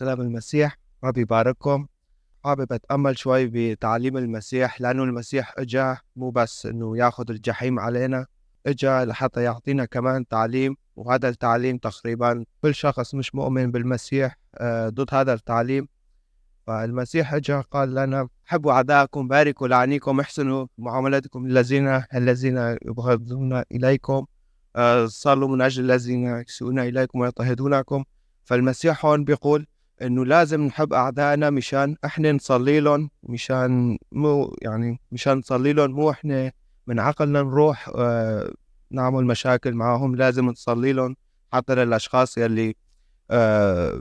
سلام المسيح، ربي يبارككم. حابب أتأمل شوي بتعاليم المسيح، لأنه المسيح إجا مو بس إنه ياخذ الجحيم علينا، إجا لحتى يعطينا كمان تعليم، وهذا التعليم تقريبا كل شخص مش مؤمن بالمسيح ضد هذا التعليم. فالمسيح إجا قال لنا: حبوا أعداءكم، باركوا لعنيكم، احسنوا معاملتكم الذين يبغضون إليكم، صلوا من أجل الذين يسيئون إليكم ويضطهدونكم. فالمسيح هون بيقول إنه لازم نحب أعدائنا مشان إحنا نصلي لهم، مشان مو يعني مشان نصلي لهم، مو إحنا من عقلنا نروح نعمل مشاكل معهم. لازم نصلي لهم حتى للأشخاص يلي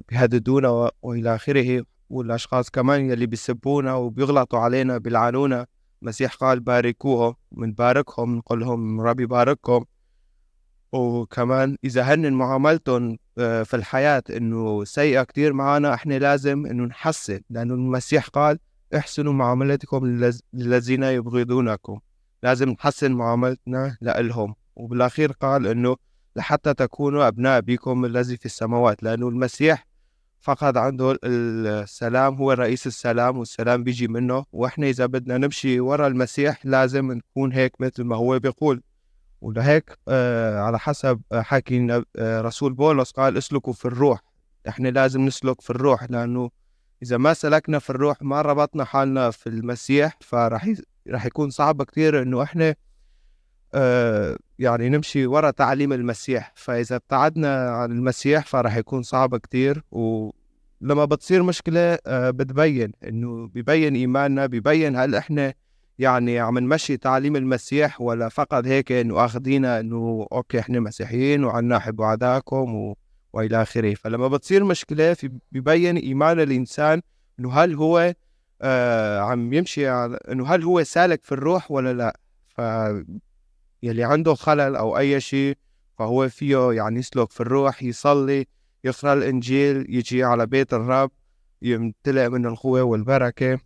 بيهددونا وإلى آخره، والأشخاص كمان يلي بيسبونا وبيغلطوا علينا بيلعنونا. المسيح قال باركوهم، بنباركهم، نقول لهم ربي يبارككم. وكمان إذا هن معاملتهم في الحياة إنه سيئة كتير معنا، إحنا لازم إنه نحسن، لأنه المسيح قال احسنوا معاملتكم للذين يبغضونكم. لازم نحسن معاملتنا لإلهم. وبالأخير قال إنه لحتى تكونوا أبناء أبيكم الذي في السماوات، لأنه المسيح فقط عنده السلام، هو رئيس السلام والسلام بيجي منه. وإحنا إذا بدنا نمشي ورا المسيح لازم نكون هيك مثل ما هو بيقول. ولهيك على حسب حكي رسول بولس قال اسلكوا في الروح. إحنا لازم نسلك في الروح، لأنه إذا ما سلكنا في الروح، ما ربطنا حالنا في المسيح، فراح رح يكون صعب كتير إنه إحنا نمشي ورا تعليم المسيح. فإذا ابتعدنا عن المسيح فرح يكون صعب كتير. ولما بتصير مشكلة بتبين إنه بيبين إيماننا، بيبين هل إحنا عم نمشي تعليم المسيح ولا فقط هيك إنه أخذينا إنه أوكي إحنا مسيحيين وعنا حبوا أعداءكم وإلى آخره. فلما بتصير مشكلة بيبين إيمان الإنسان إنه هل هو عم يمشي على إنه هل هو سالك في الروح ولا لا. ف يلي عنده خلل أو أي شيء فهو فيه يسلك في الروح، يصلي، يقرأ الإنجيل، يجي على بيت الرب، يمتلئ من القوة والبركة.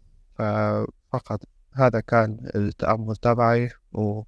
فقط هذا كان التأمل تبعي، و